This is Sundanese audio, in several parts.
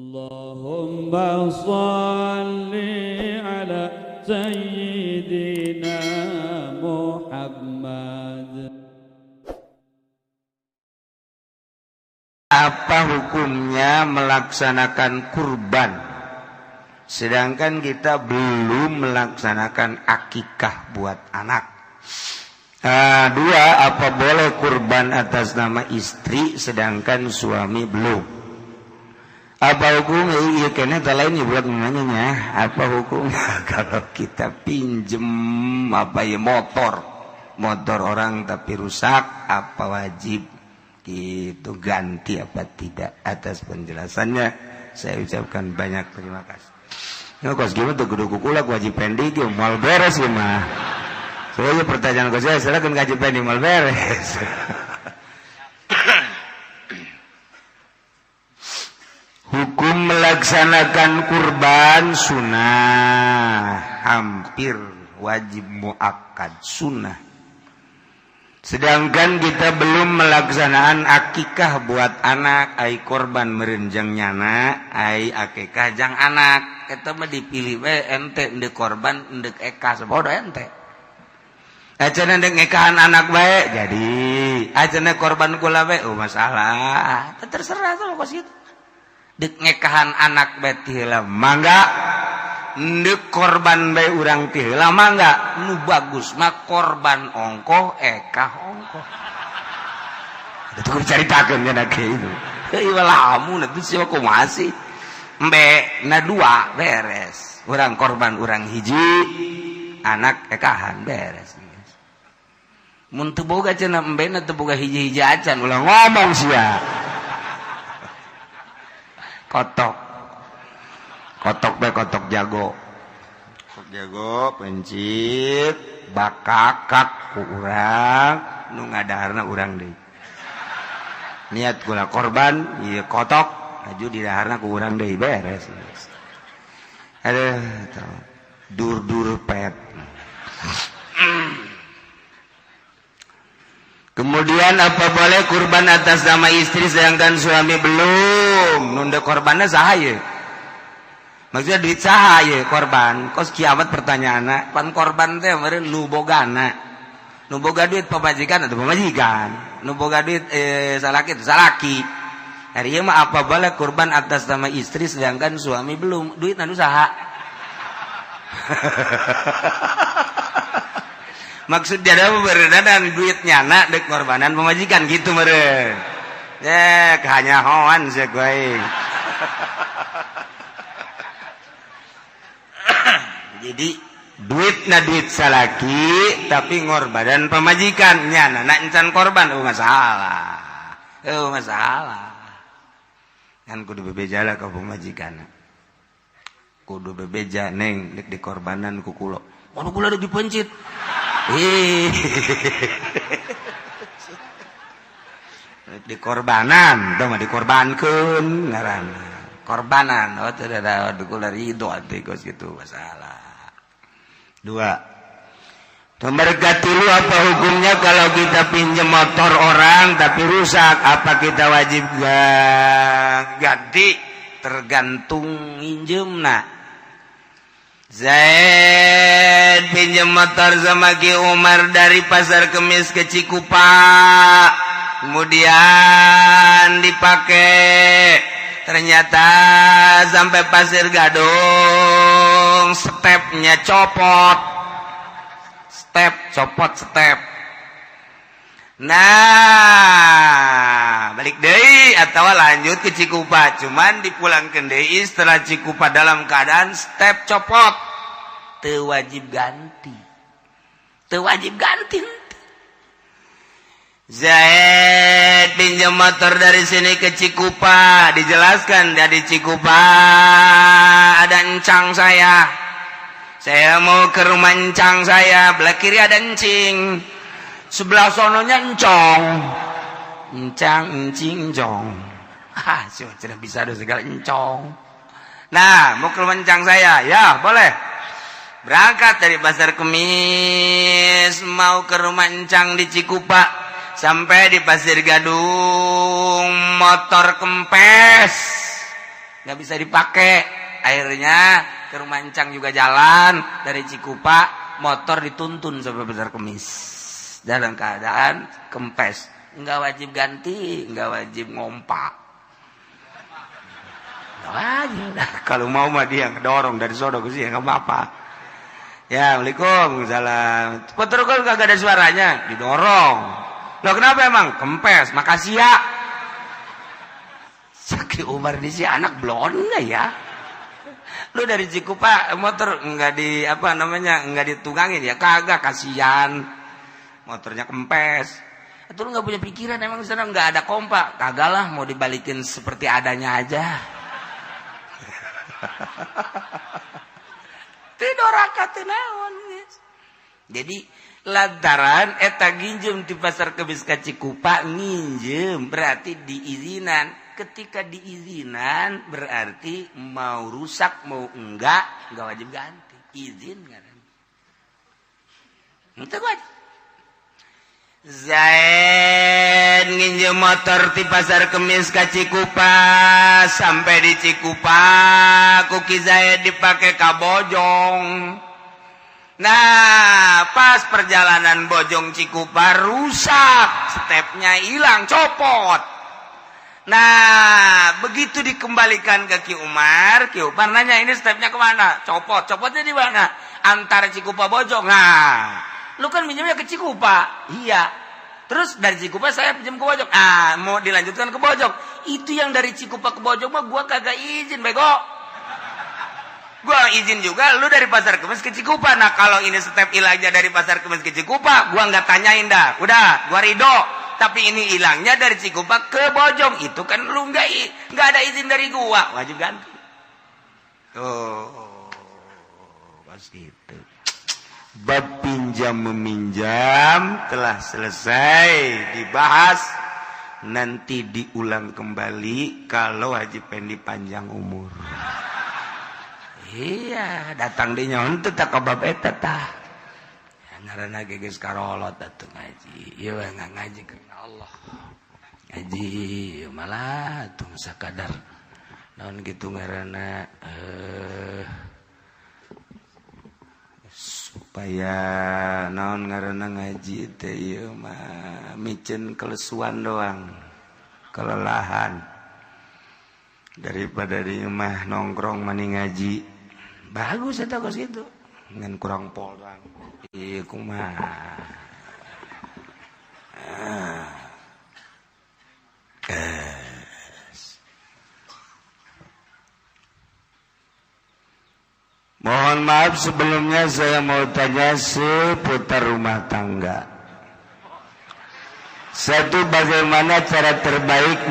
اللهم صل على سيدنا محمد. Apa hukumnya melaksanakan kurban sedangkan kita belum melaksanakan akikah buat anak? Dua, apa boleh kurban atas nama istri sedangkan suami belum? Apa hukumnya? Iya, kayaknya lain ya buat nanya. Apa hukumnya kalau kita pinjem apa ya motor orang tapi rusak, apa wajib itu ganti apa tidak? Atas penjelasannya saya ucapkan banyak terima kasih. Nah, kos gimana tuh kudu kukulak wajib pendi ge moal beres ya mah. Soalnya pertanyaan ke saya, silakan kaji pendi moal beres. Hukum melaksanakan kurban sunnah, hampir wajib muakkad sunnah. Sedangkan kita belum melaksanakan akikah buat anak, ai korban merenjang nyana, ai akikah jang anak. Eta mah dipilih we ente ndek korban ndek eka sabodo ente. Acana ndek ngekahan anak bae jadi, acana korban kula bae oh masalah. Terserah sama kos kitu. Dek ngekahan anak bae ti heula mangga, ndek korban bae urang ti heula mangga. Nu bagus mah korban ongkoh ekah ongkoh. Itu kudu caritakeun nya kieu. Heuh lamun atuh sia kumaha sih? Embe na dua beres. Urang korban urang hiji, anak ekahan beres. Mun teu boga cenah embe na teu boga hiji-hiji acan ulah ngomong sia. Kotok. Kotok bae kotok jago. Kotok jago pencit bakakak ku urang nu ngadaharna urang deui. Niat kula korban ieu kotok aju didaharna ku urang deui beres. Aduh, dur-dur pet. Kemudian apa boleh kurban atas nama istri sedangkan suami belum? Nunda korbannya saha ye? Maksudnya duit saha ye korban? Kos kiamat pertanyaanna, pan korban teh meureun nu bogana. Nu boga duit pamajikan atau pamajikan? Nu boga duit salaki itu salaki. Hari ieu mah apa boleh kurban atas nama istri sedangkan suami belum? Duit nu saha? Maksudnya ada beredaran duitnya nak dek korbanan pemajikan gitu meren. Ya hanya hoan sih gue. Jadi duit na duit salaki tapi ngorbanan pemajikan nya nak encan korban oh masalah. Oh masalah. Kan kudu bebeja lah ke pemajikan. Kudu bebeja neng dek dikorbanan ku kulo. Waduh kula dek dipencit. Dikorbanan, teu mah dikorbankeun ngaranna. Korbanan, oh teu da kula ridho atuh kos kitu masalah. Dua. Nomor katilu, apa hukumnya kalau kita pinjam motor orang tapi rusak? Apa kita wajib ganti? Tergantung minjemna. Zaid pinjam motor sama Ki Umar dari Pasar Kemis ke Cikupa, kemudian dipakai, ternyata sampai Pasir Gadung stepnya copot, step copot step. Nah balik deui atau lanjut ke Cikupa, cuman dipulangkeun deui setelah Cikupa dalam keadaan step copot, teu wajib ganti, teu wajib ganti. Zaid pinjam motor dari sini ke Cikupa, dijelaskan dari Cikupa ada encang saya mau ke rumah encang saya, belah kiri ada encing, sebelah sononya encong, encang, encing, encong. Ah, sudah bisa ada segala encong. Nah, mau ke rumah encang saya, ya boleh. Berangkat dari Pasar Kemis mau ke rumah encang di Cikupa, sampai di Pasir Gadung motor kempes. Nggak bisa dipakai. Akhirnya ke rumah Encang juga jalan dari Cikupa, motor dituntun sampai Pasar Kemis dalam keadaan kempes. Nggak wajib ganti, nggak wajib ngompa, nggak wajib. Nah, kalau mau mah dia ngedorong dari sono ke sini, nggak apa-apa ya. Assalamualaikum, salam. Motor kok kagak ada suaranya, didorong. Loh, kenapa emang? Kempes. Makasih ya. Sakit Umar di si anak blonde ya. Lu dari Cikupa motor nggak di apa namanya, nggak ditungangin ya? Kagak, kasihan motornya kempes. Itu lu nggak punya pikiran, emang di sana nggak ada kompa? Kagak lah, mau dibalikin seperti adanya aja. Tidak naon. Jadi lantaran eta nginjem di Pasar Kemis ka Cikupa, nginjem berarti diizinan. Ketika diizinan berarti mau rusak mau enggak wajib ganti. Izin kan itu wajib. Zaid nginjem motor di Pasar Kemis ka Cikupa, sampai di Cikupa ku Ki Zaid dipakai ka Bojong. Nah, pas perjalanan Bojong Cikupa rusak, stepnya hilang, copot. Nah, begitu dikembalikan ke Ki Umar, Ki Umar nanya, "Ini stepnya kemana?" "Copot." "Copotnya di mana?" "Antara Cikupa Bojong." "Nah, lu kan minjemnya ke Cikupa." "Iya." "Terus dari Cikupa saya pinjam ke Bojong. Ah, mau dilanjutkan ke Bojong." "Itu yang dari Cikupa ke Bojong mah gua kagak izin, bego. Gua izin juga lu dari Pasar Kemis ke Cikupa. Nah, kalau ini step hilangnya dari Pasar Kemis ke Cikupa, gua nggak tanyain dah. Udah, gua ridho. Tapi ini hilangnya dari Cikupa ke Bojong, itu kan lu nggak ada izin dari gua, wajib ganti." Tuh, pas gitu. Bab pinjam meminjam telah selesai dibahas. Nanti diulang kembali kalau Haji Pendi panjang umur. Iya, datang di nyaon teh tak bab eta tah. Ya, ngaranna ge geus karolot atuh ngaji. Ieu nggak ngaji karena Allah. Ngaji malah tuh sakadar naon gitu ngaranna, supaya naon ngaranna, ngaji teh ieu mah miceun kelesuan doang, kelelahan. Daripada di imah nongkrong mani ngaji bagus eta kos gitu, ngan kurang pol doang. Ieu kumaha? Ah. Mohon maaf, sebelumnya saya mau tanya seputar rumah tangga. Satu, bagaimana cara terbaik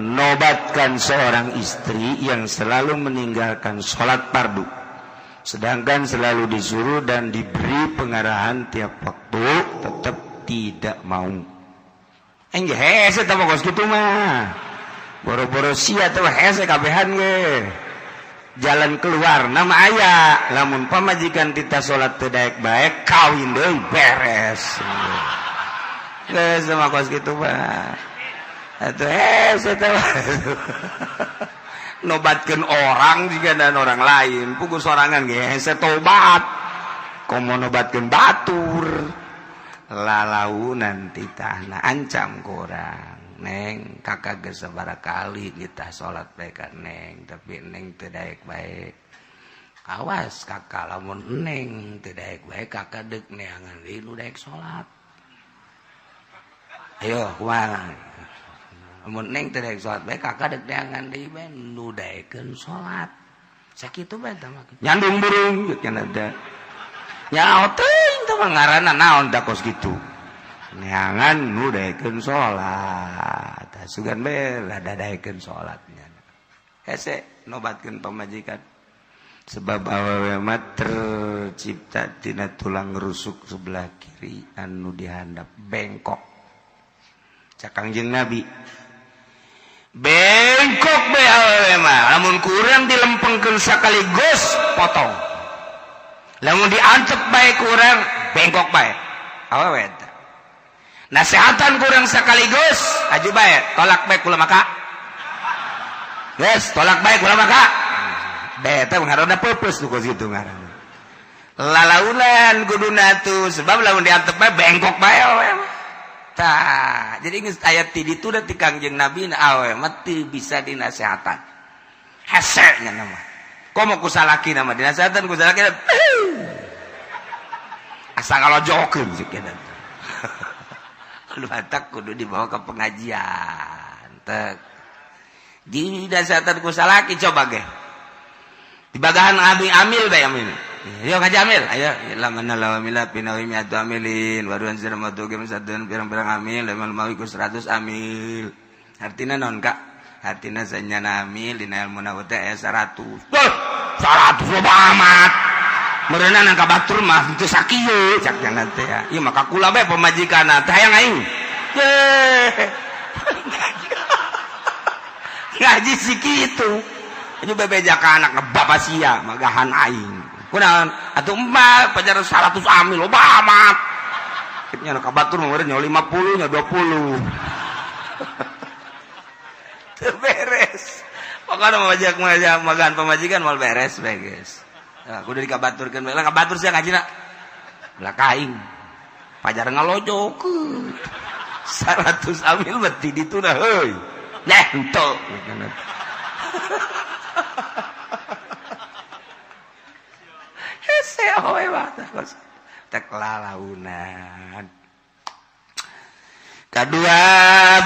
menobatkan seorang istri yang selalu meninggalkan sholat fardu, sedangkan selalu disuruh dan diberi pengarahan tiap waktu, tetap tidak mau? Enggak hese tah kos kitu mah. Boro-boro sia teh hese kabehan ge. Jalan keluar nama aya, lamun pamajikan kita salat teu daek bae, kawin deui, beres. Geus sama kos kitu mah. Atuh hese teh nobatkeun orang juga dan orang lain, puguh sorangan ge hese tobat. Komo nobatkeun batur. Lalaunan titahna, ancam kurang. "Neng, kakak geus sabaraha kali nitah salat bae ka Neng, tapi Neng teu daek bae. Awas kakak, lamun Neng teu daek bae, kakak deuk neangan deui nu daek salat. Ayo, kumaha? Lamun Neng teu daek salat bae, kakak deuk neangan deui bae nu daekeun salat." Sakitu bae tah mah. Nyandung burung cenah teh. Nyaho teuing teh mah ngaranna naon da kos kitu. Neangan nu daekeun salat. Sugan bae lah daekeun salatnya. Hese nobatkeun pamajikan. Sebab awewe mah tercipta tina tulang rusuk sebelah kiri anu dihandap bengkok. Cak Kangjeng Nabi. Bengkok bae awewe mah, lamun kurang dilempengkeun sekaligus potong. Lamun diantep bae kurang bengkok bae. Awewe eta. Nasehatan kurang sekaligus aju bae, tolak bae kula maka. Geus tolak bae kula mah ka. Beta ngaranna peupeus nu kos kitu ngaranna. Lalaunan kuduna tuh sebab lamun diantep bae bengkok bae awewe mah. Tah, jadi geus aya ti ditu da ti Kangjeng Nabi na awewe mah teu bisa dinasehatan. Hese nya mah. Komo ku salaki mah dinasehatan ku salaki asa ngalojokeun cek eta. Kudu batak kudu dibawa ke pengajian. Tek. Dinasehatan ku salaki coba ge. Dibagahan abi amil bae amil. Yo ngaji amil, ayo lamana lawamila pinawi miatu amilin, waruan sirmatu gem satun pirang-pirang amil, lemal mawi ku 100 amil. Artina naon Kak? Artina sanyana amil dina ilmu na teh aya 100. Duh, 100 loba amat. Meureunna nang ka batur mah teu sakieu cak nya teh. Ieu mah kakula bae pamajikanna teh hayang aing. Ye. Ngaji si kitu. Ini bebeja ka anak ngebapa sia magahan aing. Kunaon? Atuh emak pajar 100 amil loba amat. Nya ka batur mah meureun nya 50 nya 20. Teu beres. Pokona mah majak magahan pamajikan moal beres bae geus. Nah, kudu dikabaturkeun bae lah kabatur sia ngajina. Belah aing. Pajar ngalojokeun. 100 amil mah ti ditu dah heuy. Nah, henteu. Hese awe mah tek lalaunan. Kedua,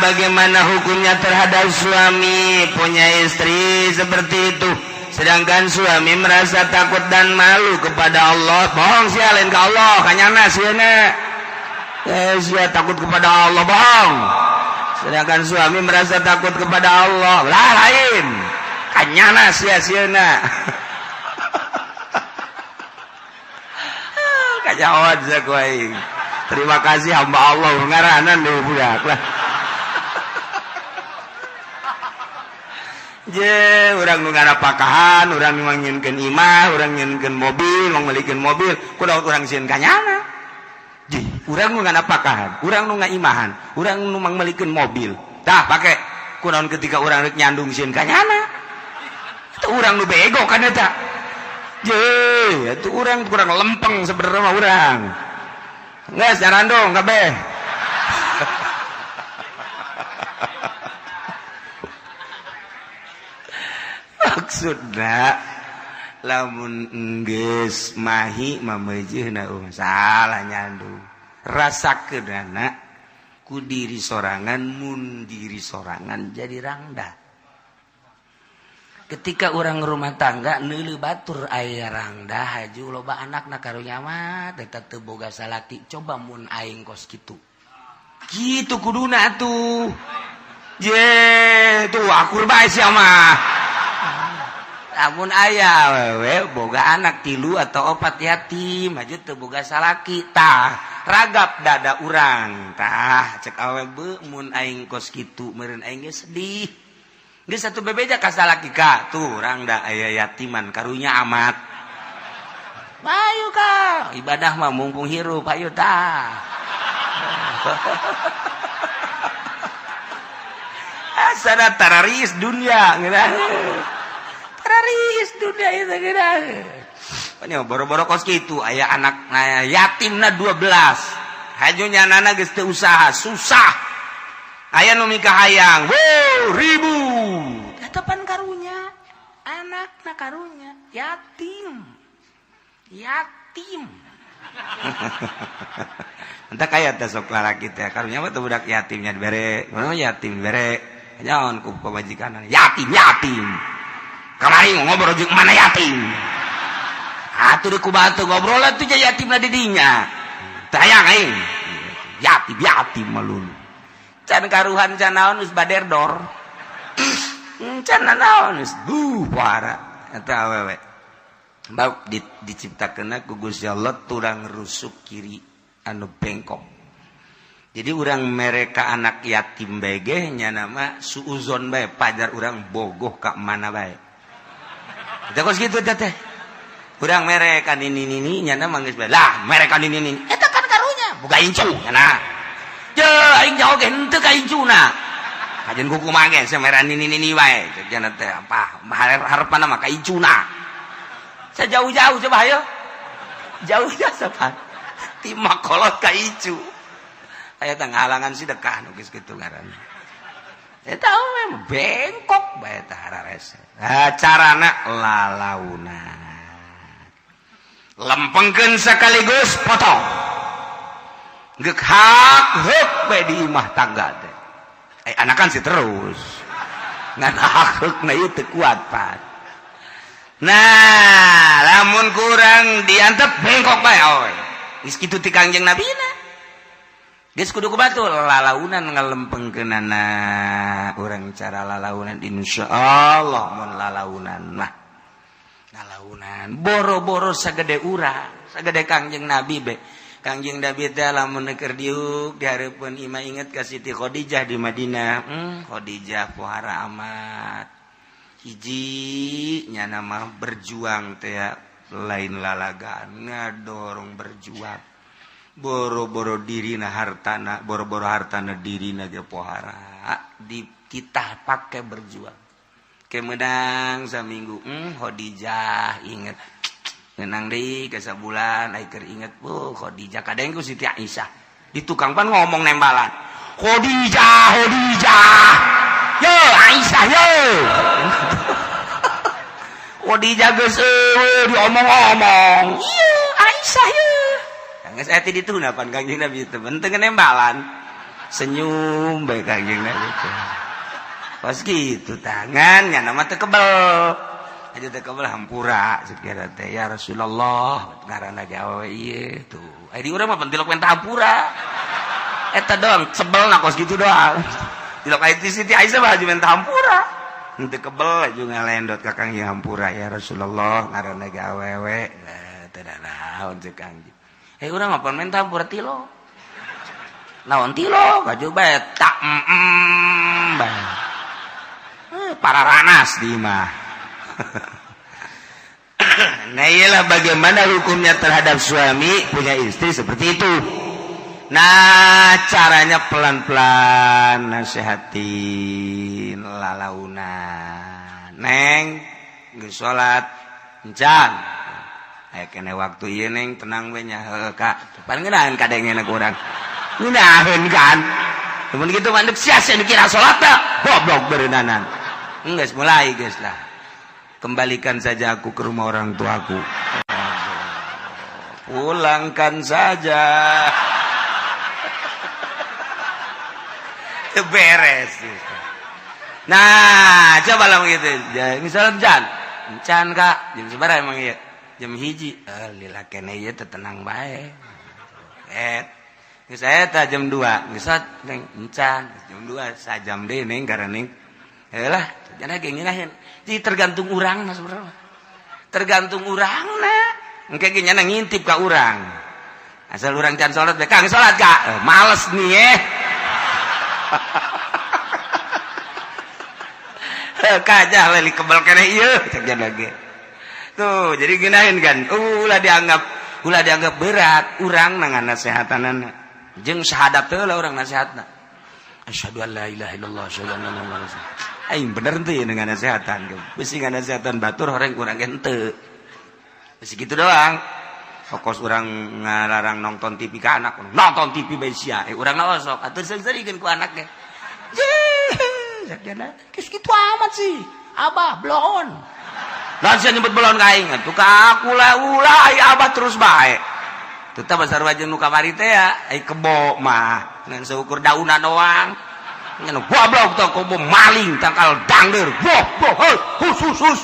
bagaimana hukumnya terhadap suami punya istri seperti itu, sedangkan suami merasa takut dan malu kepada Allah. Bohong sih lain ke Allah, kanyana sieuna. Sia takut kepada Allah, bohong. Sedangkan suami merasa takut kepada Allah, lah lain. Kanyana sia sieuna. Kanyawan sia ku aing. Terima kasih hamba Allah ngaranan deui budak lah. Je, urang nu ngarapakahan, urang nu ngieunkeun imah, urang ngieunkeun mobil, ngmelikeun mobil, kudu urang sieun kanyana. Je, urang nu ngarapakahan, urang nu ngaimahan, urang nu mangmelikeun mobil. Tah pake kunaon ketika urang rek nyandung sieun kanyana. Itu urang nu bego kan eta. Je, itu urang kurang lempeng sebenarnya mah urang. Nges, jarandong kabeh. Maksudna lamun geus mahi mameujeuhna salah nyandung. Rasakeunana ku diri sorangan mun diri sorangan jadi rangda. Ketika orang rumah tangga neuleuh batur aya rangda haju loba anakna karunya mah tetep teu boga salaki coba mun aing kos kitu. Kitu kuduna atuh. Je, tuh akur bae sia mah. Lamun aya awewe boga anak 3 atau 4 yatim haju teu boga salaki tah ragap dada urang tah cek awewe beuh mun aing kos kitu meureun aing ge sedih. Geus satu bebeja ka salaki ka tuh rangda aya yatiman karunya amat. Bayu ka ibadah mah mumpung hirup ayo tah. Asana tararis dunia ngeunah. Tararis dunia itu ngeunah. Pan boro-boro kos kitu aya anak yatimna 12. Haju nyanana geus teu usaha, susah. Aya nu mikahayang, wuh, ribu. Eta pan karunya, anakna karunya, yatim. Yatim. Entah kaya teh sok lalaki teh, karunya mah teh budak yatimnya dibere, mana yatim dibere. Nyaon ku pamajikan, yatim, yatim. Kamari ngobrol jeung mana yatim. Atuh ku batu ngobrol atuh nya yatimna di dinya. Teu hayang aing. Yatim, yatim malulu. Can karuhan can naon geus baderdor. Can naon geus duh para eta awewe. Bab diciptakeunna ku Gusti Allah tulang rusuk kiri anu bengkok. Jadi urang mereka anak yatim bae ge nya nama suuzon bae pajar urang bogoh ka mana bae. Eta kos kitu teh teh. Urang mereka nini nini nya nama geus bae. Lah mereka nini nini eta kan karunya boga incu nya. Je aing jauh ge henteu ka incuna. Kajian kuku mage semeran ini ini wae cek jana teh apa harapan mah ka icuna. Sejauh-jauh coba ayo. Jauhnya sapan. Ti makolot ka icu. Aya teh ngahalangan sedekah nu geus kitu ngaranna. Eta mah bengkok bae teh hararese. Nah, carana lalauna. Lempengkeun sekaligus potong. Geuk hak heuk bae di imah tangga teh. Anakan sih terus. Ngan hak heukna ieu teu kuat pan. Nah, lamun kurang diantep bengkok bae oy. Geus kitu ti Kangjeng Nabina. Geus kudu ku batur lalaunan ngalempengkeunana urang cara lalaunan insyaallah mun lalaunan mah. Lalaunan boro-boro sagede urang, sagede Kangjeng Nabi be. Kangjeng Nabi teh lamun keur diuk di hareupeun imah inget ka Siti Khadijah di Madinah. Khadijah pohara amat. Hiji nyana mah berjuang teh lain lalagaan ngadorong berjuang. Boro-boro dirina hartana, boro-boro hartana dirina ge pohara di kita pakai berjuang. Kemenang saminggu, Khadijah inget. Ngenang deui ke sabulan ai keur inget, bu Khadijah kadang ku Siti Aisyah. Di tukang pan ngomong nembalan. Khadijah, Khadijah. Yo Aisyah yo. Khadijah geus eueuh diomong-omong. Ieu Aisyah ye. Geus eta dituna pan Kangjeng Nabi teh teu nembalan. Senyum bae Kangjeng Nabi teh. Pas kitu tangan nya mah teu kebel. Aja teh kebel hampura sekira teh ya Rasulullah ngaranna ge awewe ieu tuh. Ai di urang mah pentilok minta hampura. Eta doang sebel na kos kitu doang. Tilok ai Siti Aisyah mah minta hampura. Henteu kebel aju ngalendot ka Kangjeng hampura ya Rasulullah ngaranna ge awewe. Teu naon ceuk Kangjeng. Eh urang mah pan minta hampura tilok. Naon tilok aju bae tak bae. Pararanas di imah. Nah iyalah bagaimana hukumnya terhadap suami punya istri seperti itu. Nah caranya pelan-pelan nasihatin lalaunan. Neng geus salat encan. Aya kene waktu ieu neng tenang we nya heuh Kak. Pan ngeunaheun kadengena ku urang. Ngeunaheun kan. Mun kitu mah sia-sia dikira salat teh goblok beureunanan. Geus mulai geus lah. Kembalikan saja aku ke rumah orang tuaku. Pulangkan saja. Beres. Nah, coba lah begitu. Misalnya Jan, Can Kak, jam seberapa emang iya? Jam 1. Lila kene ieu teh tenang bae. Geus eta jam 2. Geus neng encan jam 2 sajam deui neng karena neng. Heulah, jangan ge ngeunaheun. Jadi tergantung urang nah sebenarnya. Tergantung urang nah. Engke ge nyana ngintip ka urang. Asal urang can salat bae, Kang salat Kak. Males nih eh. Kajah leli kebel keneh ieu cek jana ge. Tuh, jadi ngeunaheun kan. Ulah dianggap berat urang ngan nasehatanana. Jeung syahadat teh lah urang nasihatna. Asyhadu an la ilaha illallah asyhadu anna muhammadar rasulullah. Aing bener teu dengan nasehatan. Bisi nganasehatan batur horeng kurang henteu. Bisi kitu doang. Pokos urang ngalarang nonton TV ka anak, nonton TV bae sia. Urang osok atuh seung-seurikeun ku anak ge. Jeh, sakjana geus kitu amat sih. Abah bloon. Lah sia nyebut bloon ka aing atuh ka aku lah ulah ai abah terus bae. Tetep sarua jeung nu kamari teh ya, ai kebo mah ngan seukur daunan doang. Ngan goblok teh kebo maling tangkal dangder. Boh boh hei hus hus hus.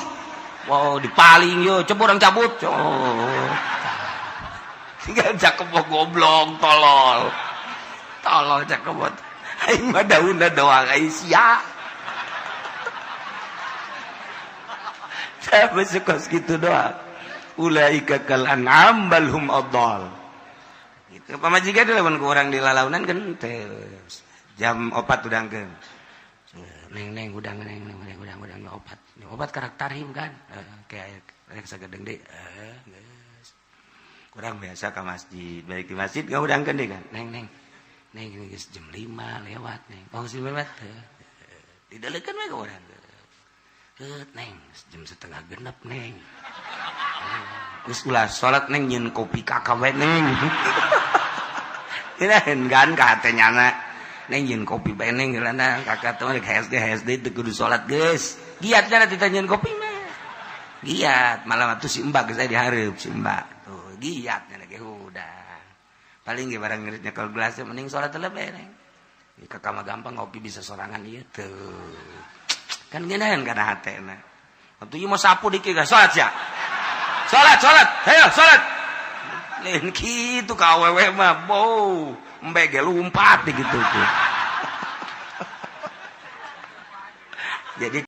Wow dipaling yo coba orang cabut. Oh. Tinggal cak kebo goblok tolol. Tolol cak kebo. Aing mah daunna doang ai sia. Saya suka gitu doang. Ulaika kal an'am bal hum adall. Gitu. Pamajikan lamun ku urang di lalaunan kan teh jam 4 udangkeun. Neng neng udang neng neng udang udang opat. Opat karakter kan. Kayak rek sagedeng deui. Geus. Kurang biasa ke masjid, balik di masjid enggak udangkeun deui kan. Neng neng. Neng geus jam 5 lewat neng. Oh, geus lewat. Didelekeun we ka urang. Neng, jam 5.30 neng. Geus ulah salat neng, nyeun kopi kakak we neng. Kirain kan ka hate nyana. Neng nyeun kopi bae neng geulana kakak teh HD HD teu kudu salat geus. Giat nya tita nyeun kopi mah. Giat malam atuh si Mbak geus aya dihareup si Mbak. Tuh giat nya ge udah. Paling ge barang ngerit nyekel gelas mending salat heula bae neng. Kakak mah gampang ngopi bisa sorangan ieu tuh. Kan ngeunaheun kana hatena. Atuh ieu mah sapu dikit geus salat sia. Salat, salat. Hayo salat. Lain kitu ka awewe mah, bau. Embe ge lumpat gitu tuh. Jadi